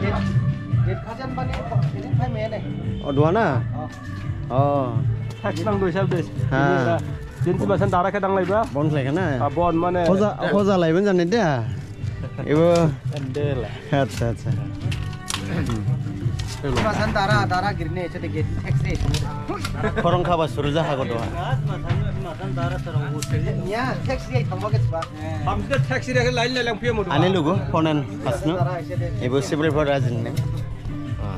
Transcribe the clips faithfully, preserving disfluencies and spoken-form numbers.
Gate, gate khajan bani, ini phai mene. Oh, duha na? Oh. Oh. Tax nang doi sab des. Ha. Ini sa, jin si basan dara khe danglaiba. Bon khlai khana? Ah, bon mane. Hoja, hoja laiban jane de. Ibo. Ande la. Accha, accha. Basan dara, dara girne, ese de gate tax e. Khorong khaba suru jaha go duha. Ya, tax e thangba khe ba. Hamsi de taxi de line le lang phuya mo. Ani lugu, Ponen Hasnu. Ibo Sibril Phara jing ne.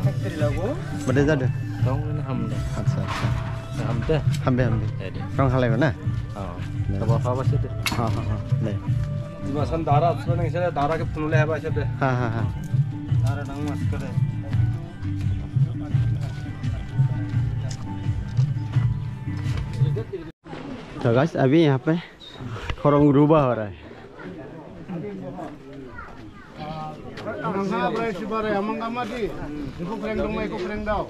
Taxi lagu. Bade jadu. Dong ham de. Accha, accha. Ham de. Hambe, hambe. Ya de. Rong halai na? Oh. Ya. Khaba khaba se de. Ha, ha, ha. De. Jiba san dara, so nang se dara ke phunu le haba se de. Ha, ha, ha. Dara nang mas ke de. तो गाइस, अभी यहाँ पे खरंग रुबा हो रहा है। Nangha brai si barai amang gamadi. Iku kreng dong mai iku kreng dao.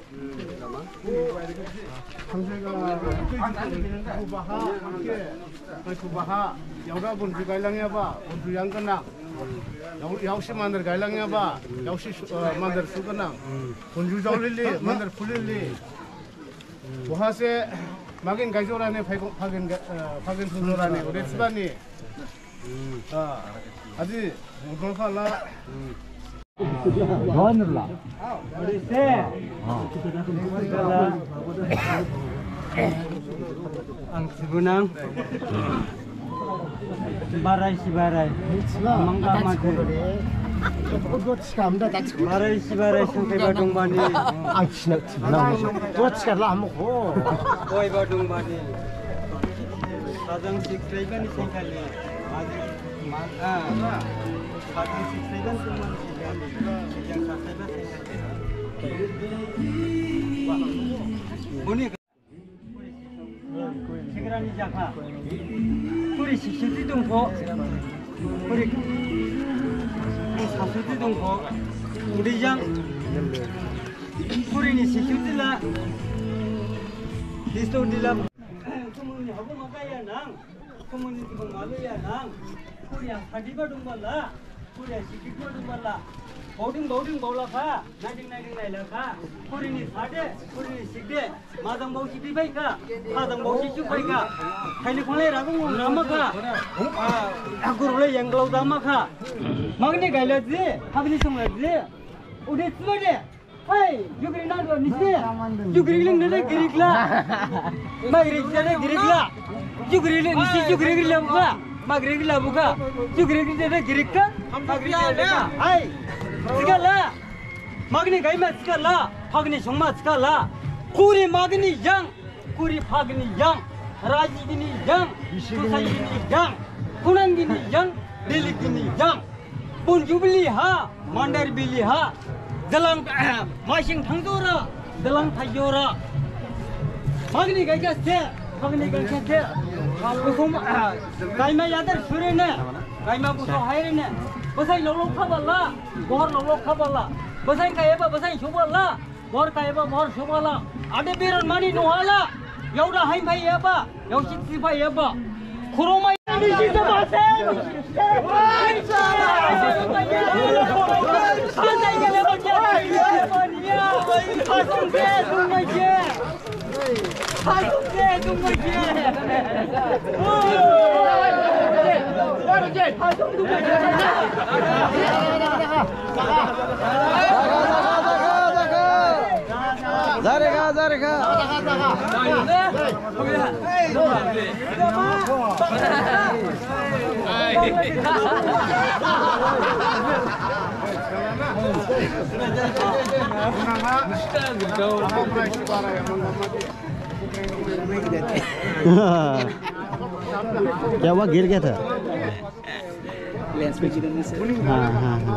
Hamse ga, iku baha, hamse, iku baha. Yaoda bonju gailang yaba, bonju yang kenang. Yao, yaosi mandar gailang yaba, yaosi, eh, mandar su kenang. Bonju jaolili, mandar phulili. Boha se magin gaijorane, phagin, phagin, eh, phagin sunjorane, ode sibani. Ah, aji, mudol phala. Gonrla. Ode se. Ang sibunang. Barai si barai. Mangga mati. Barai si barai sangkaiba dongbani. Ang sina sibunang. Dua tiga lah mo ko. Koi ba dongbani. Sajang sikrai bani sengkali. Sajang ma-, ah. Sajang sikrai bani sengkali. Sajang sikrai bani sengkali. Boni Segrani jakha. Khuri sisiti dongkho. Khuri sasiti dongkho. Udijang. Khuri ni sisiti la. Disto dila. Sumuni habu makaya nang. Sumuni habu makaya nang. Khuri yang hadiba dongbala. Khuri sikikma dongbala. Baoding, baoding, baolakha. Naiding, naiding, nailakha. Khuri ni sade, khuri ni sikde. Majang baosi di phaikha. Khajang baosi su phaikha. Khaini khonglai ragung ramakha. Ah, agur le yanglau damakha. Magni gaila ji, hagni songla ji. Ude sibade. Hai, jugri na do nisi. Jugri ling nene girikla. Magri nene girikla. Jugri ling nisi jugri ling buka. Magri ling buka. Jugri nene girikka. Magri ling. Hai. Sikala. Magni gaima sikala. Phagni songma sikala. Khuri magni yang. Khuri phagni yang, raji gini yang, tusai gini yang, khunang gini yang, dili gini yang. Bonju bili ha, mandar bili ha, dalang, masing thangdora, dalang thajora. Magni gaikha se, magni gaikha se. Bukhum, gaima yadar surene, gaima buso hairene. Basai lolo khabala, bohor lolo khabala. Basai kayaba, basai sobala. Bor kaiba bor subala. Ade biron mani nuhala. Yauda hain phai yaba. Yausi si phai yaba. Khurumai. Zarega, zarega. क्या हुआ, गिर गया था? लेंस पे गिरने से। हाँ, हाँ, हाँ।